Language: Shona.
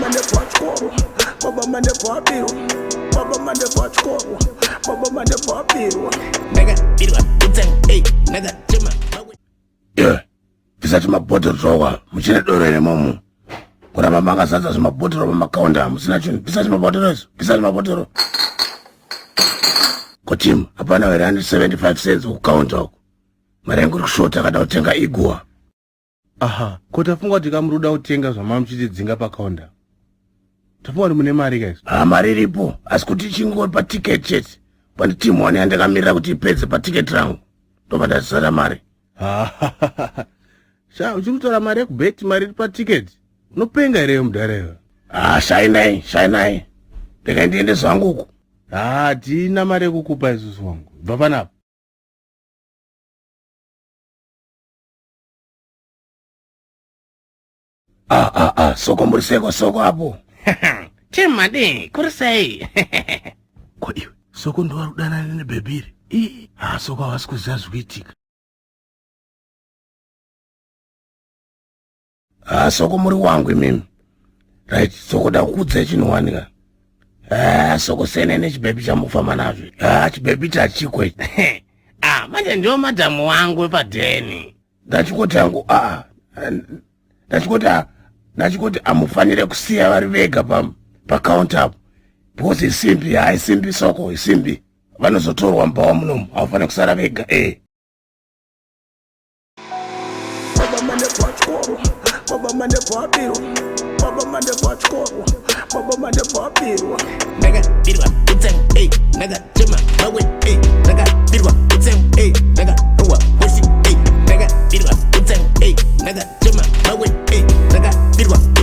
mandebva vachikoro, baba mandebva vabirwa, baba mandebva vachikoro, baba mandebva vabirwa. Ndakabirwa kutsenga, ey, ndakachema. Yeah. Bvisa tumabhodhoro twawa muchine doro here momu kuramba makazadza zvimabhodhoro pamakaunda musina chinhu. Bvisa tumabhodhoro izvo, bvisa tumabhodhoro. Kotimu hapana here 175 cents kukaunda uko mari yangu iri kushota kada kutenga iguwa. Aha, ko tafunga kuti kamuruda kutenga zvamamuchitidzinga pakaunda. Tafunga kuti mune mari kaizvo. Ha, mari iripo asi kuti chingori patiketi chete. Pane timu one yandakamirira kuti ipedze patiketi rangu ndobva ndazisara mari. Sha, uchiri kutaura mari yekubheti, mari iri patiketi. Unopenga here mudhara iwe? Ha, shainai, shainai, regai ndiende zvangu uku. Ha, hatina mari yekukupa isusu wangu. Bva panapa. Ah, ah, ah, soko muri seko soko apo. Chemadi, kuri sei? Ko iwe, soko ndovari kudanana nebhebhi iri? Ii, ha, soko havasi kuziva zviri kuitika. Ha, soko muri wangu imimi. Right, soko ndakukudzai chinhu wani ka. Ah, soko sene nechibhebhi chamufamba nazvo. Ah, chibhebhi chachiko ichi. Ah, manje ndiwo madhamu wangu wepadheni. Ndachikoti hangu, ah, ndachikoti, ah, ndachikoti amufanire kusiya vari vega pa pacounter apo. Because isimbi, ha, isimbi soko, isimbi. Vanozotorwa mubhawa munomu, havafanire kusara vega, eh. Baba mandebva vachikoro, baba mandebva vabirwa, baba mandebva vachikoro, baba mandebva vabirwa. Ndakabirwa kutsenga, ey, ndakachema mawe, ey, ndakabirwa kutsenga, ey, ndakarohwa wesi, ey, ndakabirwa kutsenga, ey, ndakachema mawe, ey, ndakabirwa.